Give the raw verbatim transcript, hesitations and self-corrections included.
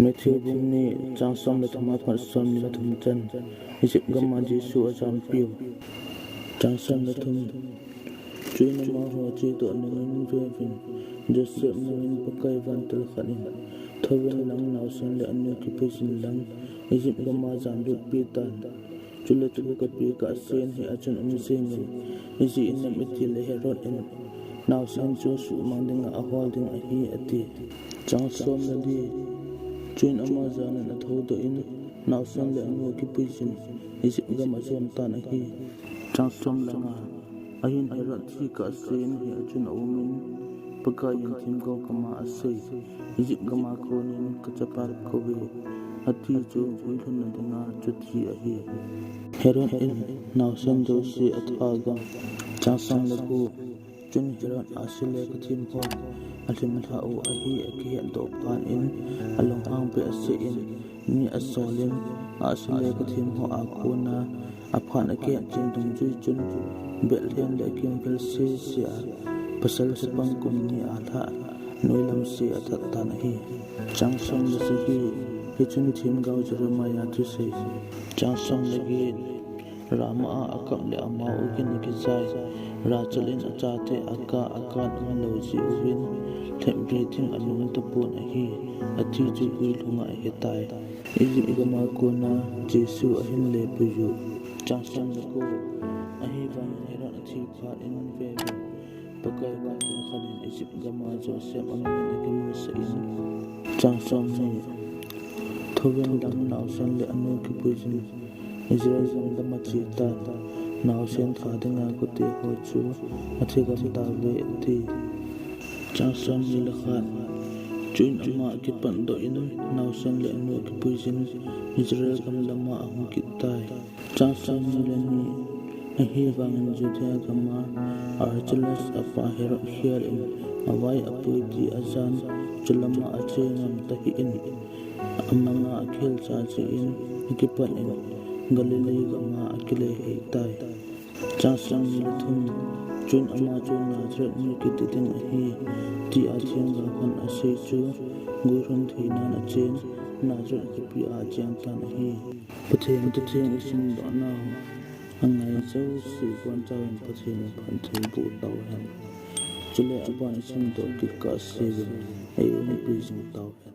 Matthew bung ni, chang som le thum apat som ni le thum chan. Egypt gam a Jesu ajanpiu. Chang som le thum. Chuin amaho chedoh nungin, veuvin, Joseph nungin Pakai vantil khat in, thouvin lang, naosen le anu kipuijin lang, Egypt gam a janlut peh tan. Chule thu kapeh kahsen hia chun um jengin, ijeh inem itile Herod in naosen chu suhmang dinga ahol ding ahi, ati. Chang som le li. Chuin ama janin athoudoh in, naosen le anu akipuijin, Egypt gam ajon tan ahi. Chang som le nga. Ahin Herod thi kahsen hia chun aumin, Pakaiyin themgao gam a asei, Egypt gam a konin kachapa kouve, ati chu guilhunna dinga chuti ahi. Herod in naosen jouse atha gam. Chang som le gup. Chun Herod ahsi le kathem hon alhim lhah u ahi akihetdoh phat in, alunghang beh aseh in, mi asolin, ahsi le kathem ho a kona aphat akihet chen dungjui chun, Bethlehem le akimvel sese a pasal chapang kum ni a lhah, noilam se athat tan ahi. Chang som le sagi. Hichun themgao Jeremiah thusei. Chang som le get. Ramah a akap le amau ugin akijai, Rachel in achate akah akan umlou jeh uvin, lhepbi ding anung tapon ahi, ati chu guilhunga ahetai. Egypt gam a kona Jesu ahin lepui u. Chang som le ko. Ahivangin Herod athi phat in, veuvin, Pakai vantil khat in Egypt gam a Joseph amin akimusah in. Chang som ni. Thouvin lang, naosen le anu kipuijin, Israel gam lama chetan, naosen tha dinga kote ho chu athigam tauve, ati. Chang som ni le khat. Chuin ama akipatdoh in, naosen le anu akipuijin, Israel gam lama ahung kit tai. Chang som ni le ni. Ahivangin Judea gam a Archelaus apa Herod khel in avai apui ti ajan, chulama ache ngam tahih in, amanga akihilcha jeh in akipat in, Galilee gam a akile hei tai. Chang som ni le thum. Chuin ama chu Nazareth mi kiti ding ahi, tia themgao hon asei chu guilhun theinan achen, Nazareth khopi a acheng tan ahi. Pathen thutheng isimdoh nau angai jouse, bonchauvin Pathen in phatthei boh tauhen. Chule aban isimdoh kit kahseuvin, eiumpi jing tauhen.